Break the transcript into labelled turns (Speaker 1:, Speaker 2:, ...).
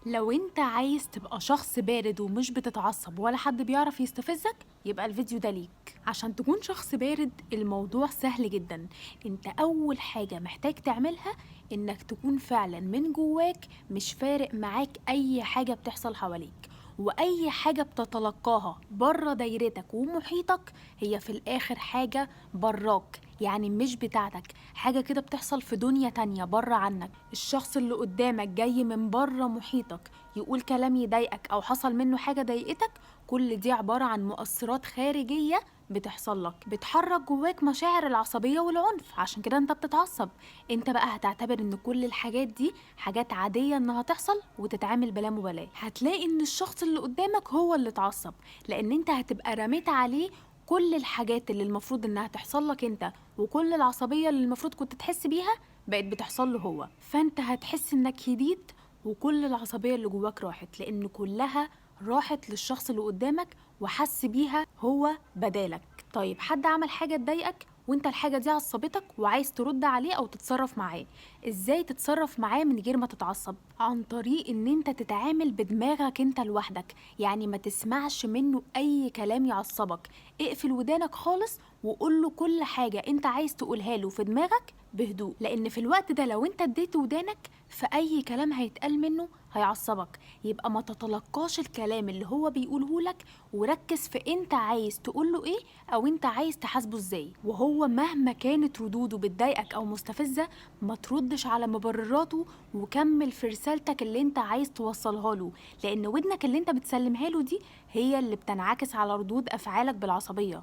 Speaker 1: لو انت عايز تبقى شخص بارد ومش بتتعصب ولا حد بيعرف يستفزك، يبقى الفيديو ده ليك. عشان تكون شخص بارد الموضوع سهل جدا. انت اول حاجة محتاج تعملها انك تكون فعلا من جواك مش فارق معاك اي حاجة بتحصل حواليك، واي حاجة بتتلقاها بره دايرتك ومحيطك هي في الاخر حاجة براك، يعني مش بتاعتك، حاجة كده بتحصل في دنيا تانية بره عنك. الشخص اللي قدامك جاي من بره محيطك يقول كلام يضايقك او حصل منه حاجة ضايقتك، كل دي عبارة عن مؤثرات خارجية بتحصل لك، بتحرك جواك مشاعر العصبية والعنف، عشان كده انت بتتعصب. انت بقى هتعتبر ان كل الحاجات دي حاجات عادية انها تحصل وتتعامل بلا مبالاة. هتلاقي ان الشخص اللي قدامك هو اللي اتعصب، لان انت هتبقى رميت عليه كل الحاجات اللي المفروض انها تحصل لك انت، وكل العصبية اللي المفروض كنت تحس بيها بقت بتحصل له هو. فانت هتحس انك هديت وكل العصبية اللي جواك راحت، لان كلها راحت للشخص اللي قدامك وحس بيها هو بدالك. طيب حد عمل حاجة تضايقك وانت الحاجة دي عصبتك وعايز ترد عليه او تتصرف معاه، ازاي تتصرف معاه من غير ما تتعصب؟ عن طريق ان انت تتعامل بدماغك انت لوحدك، يعني ما تسمعش منه اي كلام يعصبك، اقفل ودانك خالص وقول له كل حاجة انت عايز تقولها له في دماغك بهدوء، لان في الوقت ده لو انت اديت ودانك فأي كلام هيتقال منه هيعصبك. يبقى ما تتلقاش الكلام اللي هو بيقوله لك، وركز في انت عايز تقوله ايه او انت عايز تحاسبه ازاي. وهو مهما كانت ردوده بتضايقك او مستفزة ما تردش على مبرراته، وكمل في رسالتك اللي انت عايز توصلها له، لان ودنك اللي انت بتسلمها له دي هي اللي بتنعكس على ردود افعالك بالعصبية.